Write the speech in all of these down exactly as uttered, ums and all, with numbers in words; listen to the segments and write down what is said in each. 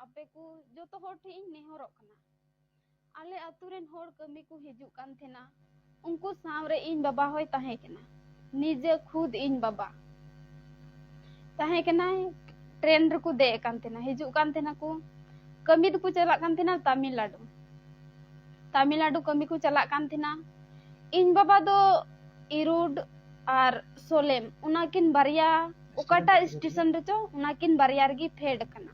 ᱟᱯᱮ ᱠᱚ ᱡᱚᱛᱚ ᱦᱚᱲ ᱴᱷᱮᱱ ᱤᱧ ᱱᱮᱦᱚᱨᱚᱜ ᱠᱟᱱᱟ, ᱟᱞᱮ ᱟᱹᱛᱩ ᱨᱮᱱ ᱦᱚᱲ ᱠᱟᱹᱢᱤ ᱠᱚ ᱦᱤᱡᱩᱜ ᱠᱟᱱ ᱛᱟᱦᱮᱱᱟ, ᱩᱱᱠᱩ ᱥᱟᱶᱨᱮ ᱤᱧ ᱵᱟᱵᱟ ᱦᱚᱸᱭ ᱛᱟᱦᱮᱸ ᱠᱟᱱᱟ᱾ ᱱᱤᱡᱮ ᱠᱷᱩᱫ ᱤᱧ ᱵᱟᱵᱟ ᱛᱟᱦᱮᱸ ᱠᱟᱱᱟᱭ, ᱴᱨᱮᱱ ᱨᱮᱠᱚ ᱫᱮᱡ ᱟᱠᱟᱱ ᱛᱟᱦᱮᱱᱟ, ᱦᱤᱡᱩᱜ ᱠᱟᱱ ᱛᱟᱦᱮᱱᱟ ᱠᱚ, ᱠᱟᱹᱢᱤ ᱫᱚᱠᱚ ᱪᱟᱞᱟᱜ ᱠᱟᱱ ᱛᱟᱦᱮᱱᱟ ᱛᱟᱢᱤᱞᱱᱟᱰᱩ᱾ ᱛᱟᱢᱤᱞᱱᱟᱰᱩ ᱠᱟᱹᱢᱤ ᱠᱚ ᱪᱟᱞᱟᱜ ᱠᱟᱱ ᱛᱟᱦᱮᱱᱟ᱾ ᱤᱧ ᱵᱟᱵᱟ ᱫᱚ ᱤᱨᱩᱰ ᱟᱨ ᱥᱚᱞᱮᱢ, ᱚᱱᱟᱠᱤᱱ ᱵᱟᱨᱭᱟ, ᱚᱠᱟᱴᱟᱜ ᱥᱴᱮᱥᱚᱱ ᱨᱮᱪᱚ, ᱚᱱᱟᱠᱤᱱ ᱵᱟᱨᱭᱟ ᱨᱮᱜᱮ ᱯᱷᱮᱰ ᱟᱠᱟᱱᱟ᱾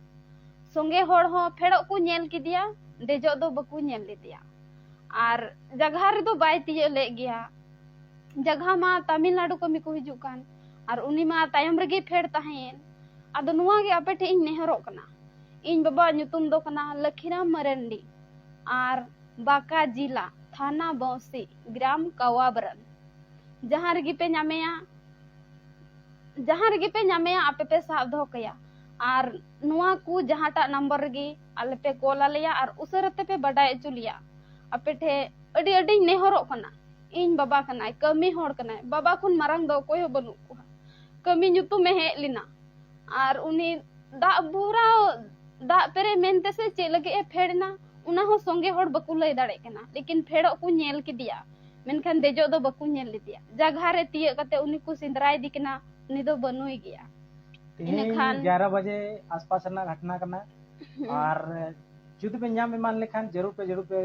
ᱥᱚᱸᱜᱮ ᱦᱚᱲ ᱦᱚᱸ ᱯᱷᱮᱰᱚᱜ ᱠᱚ ᱧᱮᱞ ᱠᱮᱫᱮᱭᱟ, ᱫᱮᱡᱚᱜ ᱫᱚ ᱵᱟᱠᱚ ᱧᱮᱞ ᱞᱮᱫᱮᱭᱟ᱾ ᱟᱨ ᱡᱟᱜᱷᱟ ᱨᱮᱫᱚ ᱵᱟᱭ ᱛᱤᱭᱟᱹᱜ ᱞᱮᱫ ᱜᱮᱭᱟ᱾ ᱡᱟᱜᱷᱟ ᱢᱟ ᱛᱟᱢᱤᱞᱱᱟᱰᱩ ᱠᱟᱹᱢᱤ ᱠᱚ ᱦᱤᱡᱩᱜ ᱠᱟᱱ, ᱟᱨ ᱩᱱᱤ ᱢᱟ ᱛᱟᱭᱚᱢ ᱨᱮᱜᱮ ᱯᱷᱮᱰ ᱛᱟᱦᱮᱸᱭᱮᱱ᱾ ᱟᱫᱚ ᱱᱚᱣᱟ ᱜᱮ ᱟᱯᱮ ᱴᱷᱮᱱ ᱤᱧ ᱱᱮᱦᱚᱨᱚᱜ ᱠᱟᱱᱟ, ᱤᱧ ᱵᱟᱵᱟᱣᱟᱜ ᱧᱩᱛᱩᱢ ᱫᱚ ᱠᱟᱱᱟ ᱞᱟᱠᱷᱤᱨᱟᱢ ᱢᱟᱨᱟᱱᱰᱤ, ᱟᱨ ᱵᱟᱸᱠᱟ ᱡᱮᱞᱟ, ᱛᱷᱟᱱᱟ ᱵᱚᱸᱥᱤ, ᱜᱨᱟᱢ ᱠᱟᱣᱟᱵᱨᱟᱱ᱾ ᱡᱟᱦᱟᱸ ᱨᱮᱜᱮ ᱯᱮ ᱧᱟᱢᱮᱭᱟ, ᱡᱟᱦᱟᱸ ᱨᱮᱜᱮ ᱯᱮ ᱧᱟᱢᱮᱭᱟ, ᱟᱯᱮ ᱯᱮ ᱥᱟᱵ ᱫᱚᱦᱚ ᱠᱟᱭᱟ᱾ ᱟᱨ ᱱᱚᱣᱟ ᱠᱚ ᱡᱟᱦᱟᱸᱴᱟᱜ ᱱᱟᱢᱵᱟᱨ ᱨᱮᱜᱮ ᱟᱞᱮ ᱯᱮ ᱠᱚᱞ ᱟᱞᱮᱭᱟ ᱟᱨ ᱩᱥᱟᱹᱨᱟ ᱛᱮᱯᱮ ᱵᱟᱰᱟᱭ ᱦᱚᱪᱚ ᱞᱮᱭᱟ᱾ ᱟᱯᱮ ᱴᱷᱮᱱ ᱟᱹᱰᱤ ᱟᱹᱰᱤᱧ ᱱᱮᱦᱚᱨᱚᱜ ᱠᱟᱱᱟ, ᱤᱧ ᱵᱟᱵᱟ ᱠᱟᱱᱟᱭ, ᱠᱟᱹᱢᱤ ᱦᱚᱲ ᱠᱟᱱᱟᱭ, ᱵᱟᱵᱟ ᱠᱷᱚᱱ ᱢᱟᱨᱟᱝ ᱫᱚ ᱚᱠᱚᱭ ᱦᱚᱸ ᱵᱟᱹᱱᱩᱜ ᱠᱚᱣᱟ᱾ ᱠᱟᱹᱢᱤ ᱧᱩᱛᱩᱢᱮ ᱦᱮᱡ ᱞᱮᱱᱟ, ᱟᱨ ᱩᱱᱤ ᱫᱟᱜ ᱵᱷᱚᱨᱟᱣ, ᱫᱟᱜ ᱯᱮᱨᱮᱡ ᱢᱮᱱᱛᱮ ᱥᱮ ᱪᱮᱫ ᱞᱟᱹᱜᱤᱫ ᱮ ᱯᱷᱮᱰ ᱮᱱᱟ, ᱚᱱᱟ ᱦᱚᱸ ᱥᱚᱸᱜᱮ ᱦᱚᱲ ᱵᱟᱠᱚ ᱞᱟᱹᱭ ᱫᱟᱲᱮᱭᱟᱜ ᱠᱟᱱᱟ, ᱞᱮᱠᱤᱱ ᱯᱷᱮᱰᱚᱜ ᱠᱚ ᱧᱮᱞ ᱠᱮᱫᱮᱭᱟ, ᱢᱮᱱᱠᱷᱟᱱ ᱫᱮᱡᱚᱜ ᱫᱚ ᱵᱟᱠᱚ ᱧᱮᱞ ᱞᱮᱫᱮᱭᱟ᱾ ᱡᱟᱜᱷᱟ ᱨᱮ ᱛᱤᱭᱟᱹᱜ ᱠᱟᱛᱮ ᱩᱱᱤ ᱠᱚ ᱥᱮᱸᱫᱽᱨᱟᱭᱮᱫᱮ ᱠᱟᱱᱟ, ᱩᱱᱤ ᱫᱚ ᱵᱟᱹᱱᱩᱭ ᱜᱮᱭᱟ᱾ ᱛᱮᱦᱮᱧ ᱤᱱᱟᱹᱠᱷᱟᱱ ᱜᱭᱟᱨᱟ ᱵᱟᱡᱮ ᱟᱥᱯᱟᱥ ᱨᱮᱱᱟᱜ ᱜᱷᱚᱴᱱᱟ ᱠᱟᱱᱟ᱾ ᱦᱩᱸ᱾ ᱟᱨ ᱡᱩᱫᱤ ᱯᱮ ᱧᱟᱢ ᱮᱢᱟᱱ ᱞᱮᱠᱷᱟᱱ, ᱡᱟᱹᱨᱩᱲ ᱯᱮ, ᱡᱟᱹᱨᱩᱲ ᱯᱮ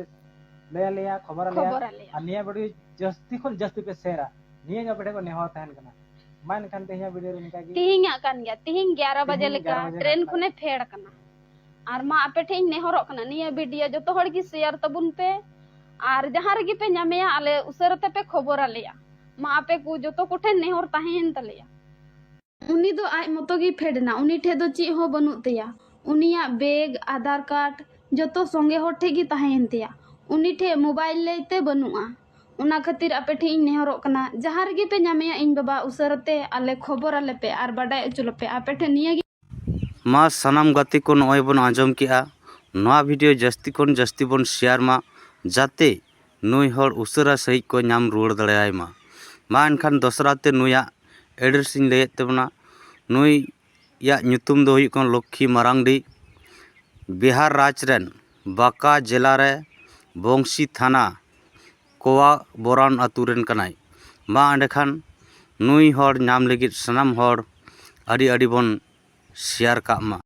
ᱞᱟᱹᱭ ᱟᱞᱮᱭᱟ, ᱠᱷᱚᱵᱚᱨ ᱟᱞᱮᱭᱟ᱾ ᱠᱷᱚᱵᱚᱨ ᱟᱞᱮᱭᱟ᱾ ᱟᱨ ᱱᱤᱭᱟᱹ ᱵᱷᱤᱰᱤᱭᱳ ᱡᱟᱹᱥᱛᱤ ᱠᱷᱚᱱ ᱡᱟᱹᱥᱛᱤ ᱯᱮ ᱥᱮᱭᱟᱨᱟ, ᱱᱤᱭᱟᱹ ᱜᱮ ᱟᱯᱮ ᱴᱷᱮᱱ ᱠᱷᱚᱱ ᱱᱮᱦᱚᱨ ᱛᱟᱦᱮᱱ ᱠᱟᱱᱟ᱾ ᱢᱟ ᱮᱱᱠᱷᱟᱱ ᱛᱮᱦᱮᱧᱟᱜ ᱵᱷᱤᱰᱤᱭᱳ ᱨᱮ ᱱᱤᱝᱠᱟ ᱜᱮ᱾ ᱛᱮᱦᱮᱧᱟᱜ ᱠᱟᱱ ᱜᱮᱭᱟ, ᱛᱮᱦᱮᱧ ᱜᱭᱟᱨᱟ ᱵᱟᱡᱮ ᱛᱮᱦᱮᱧ ᱞᱮᱠᱟ ᱜᱭᱟᱨᱟ ᱵᱟᱡᱮ ᱴᱨᱮᱱ ᱞᱮᱠᱟ᱾ ᱠᱷᱚᱱᱮ ᱯᱷᱮᱰ ᱟᱠᱟᱱᱟ᱾ ᱟᱨ ᱢᱟ ᱟᱯᱮ ᱴᱷᱮᱱ ᱤᱧ ᱱᱮᱦᱚᱨᱚᱜ ᱠᱟᱱᱟ, ᱱᱤᱭᱟᱹ ᱵᱷᱤᱰᱤᱭᱳ ᱡᱚᱛᱚ ᱦᱚᱲ ᱜᱮ ᱥᱮᱭᱟᱨ ᱛᱟᱵᱚᱱ ᱯᱮ, ᱟᱨ ᱡᱟᱦᱟᱸ ᱨᱮᱜᱮ ᱯᱮ ᱧᱟᱢᱮᱭᱟ, ᱟᱞᱮ ᱩᱥᱟᱹᱨᱟ ᱛᱮᱯᱮ ᱠᱷᱚᱵᱚᱨ ᱟᱞᱮᱭᱟ᱾ ᱢᱟ ᱟᱯᱮ ᱠᱚ ᱡᱚᱛᱚ ᱠᱚᱴᱷᱮᱱ ᱱᱮᱦᱚᱨ ᱛᱟᱦᱮᱸᱭᱮᱱ ᱛᱟᱞᱮᱭᱟ᱾ ᱩᱱᱤ ᱫᱚ ᱟᱡ ᱢᱚᱛᱚ ᱜᱮᱭ ᱯᱷᱮᱰ ᱮᱱᱟ, ᱩᱱᱤ ᱴᱷᱮᱡ ᱫᱚ ᱪᱮᱫ ᱦᱚᱸ ᱵᱟᱹᱱᱩᱜ ᱛᱟᱭᱟ᱾ ᱩᱱᱤᱭᱟᱜ ᱵᱮᱜᱽ, ᱟᱫᱷᱟᱨ ᱠᱟᱨᱰ ᱡᱚᱛᱚ ᱥᱚᱸᱜᱮ ᱦᱚᱲ ᱴᱷᱮᱡ ᱜᱮ ᱛᱟᱦᱮᱸᱭᱮᱱ ᱛᱟᱭᱟ᱾ ᱩᱱᱤ ᱴᱷᱮᱡ ᱢᱳᱵᱟᱭᱤᱞ ᱞᱟᱹᱭ ᱛᱮ ᱵᱟᱹᱱᱩᱜᱼᱟ᱾ ᱚᱱᱟ ᱠᱷᱟᱹᱛᱤᱨ ᱟᱯᱮ ᱴᱷᱮᱡ ᱤᱧ ᱱᱮᱦᱚᱨᱚᱜ ᱠᱟᱱᱟ, ᱡᱟᱦᱟᱸ ᱨᱮᱜᱮ ᱯᱮ ᱧᱟᱢᱮᱭᱟ ᱤᱧ ᱵᱟᱵᱟ, ᱩᱥᱟᱹᱨᱟ ᱛᱮ ᱟᱞᱮ ᱠᱷᱚᱵᱚᱨ ᱟᱞᱮ ᱯᱮ ᱟᱨ ᱵᱟᱰᱟᱭ ᱦᱚᱪᱚ ᱞᱮᱯᱮ᱾ ᱟᱯᱮ ᱴᱷᱮᱱ ᱱᱤᱭᱟᱹ ᱜᱮ ᱢᱟ ᱥᱟᱱᱟᱢ ᱜᱟᱛᱮ ᱠᱚ, ᱱᱚᱜᱼᱚᱭ ᱵᱚᱱ ᱟᱸᱡᱚᱢ ᱠᱮᱜᱼᱟ, ᱱᱚᱣᱟ ᱵᱷᱤᱰᱤᱭᱳ ᱡᱟᱹᱥᱛᱤ ᱠᱷᱚᱱ ᱡᱟᱹᱥᱛᱤ ᱵᱚᱱ ᱥᱮᱭᱟᱨ ᱢᱟ, ᱡᱟᱛᱮ ᱱᱩᱭ ᱦᱚᱲ ᱩᱥᱟᱹᱨᱟ ᱥᱟᱺᱦᱤᱡ ᱠᱚ ᱧᱟᱢ ᱨᱩᱣᱟᱹᱲ ᱫᱟᱲᱮᱭᱟᱭ ᱢᱟ᱾ ᱢᱟ ᱮᱱᱠᱷᱟᱱ ᱫᱚᱥᱨᱟ ᱛᱮ ᱱᱩᱭᱟᱜ ᱮᱰᱨᱮᱥ ᱤᱧ ᱞᱟᱹᱭᱮᱫ ᱛᱟᱵᱚᱱᱟ᱾ ᱱᱩᱭᱟᱜ ᱧᱩᱛᱩᱢ ᱫᱚ ᱦᱩᱭᱩᱜ ᱠᱟᱱᱟ ᱞᱚᱠᱠᱷᱤ ᱢᱟᱨᱟᱝᱰᱤ᱾ ᱵᱤᱦᱟᱨ ᱨᱟᱡᱽ ᱨᱮᱱ ᱵᱟᱸᱠᱟ ᱡᱮᱞᱟ ᱨᱮ ᱵᱚᱝᱥᱤ ᱛᱷᱟᱱᱟ ᱠᱚᱣᱟ ᱵᱚᱨᱟᱱ ᱟᱹᱛᱩ ᱨᱮᱱ ᱠᱟᱱᱟᱭ᱾ ᱢᱟ ᱮᱸᱰᱮᱠᱷᱟᱱ ᱱᱩᱭ ᱦᱚᱲ ᱧᱟᱢ ᱞᱟᱹᱜᱤᱫ ᱥᱟᱱᱟᱢ ᱦᱚᱲ ᱟᱹᱰᱤ ᱟᱹᱰᱤ ᱵᱚᱱ ᱥᱮᱭᱟᱨ ᱠᱟᱜ ᱢᱟ᱾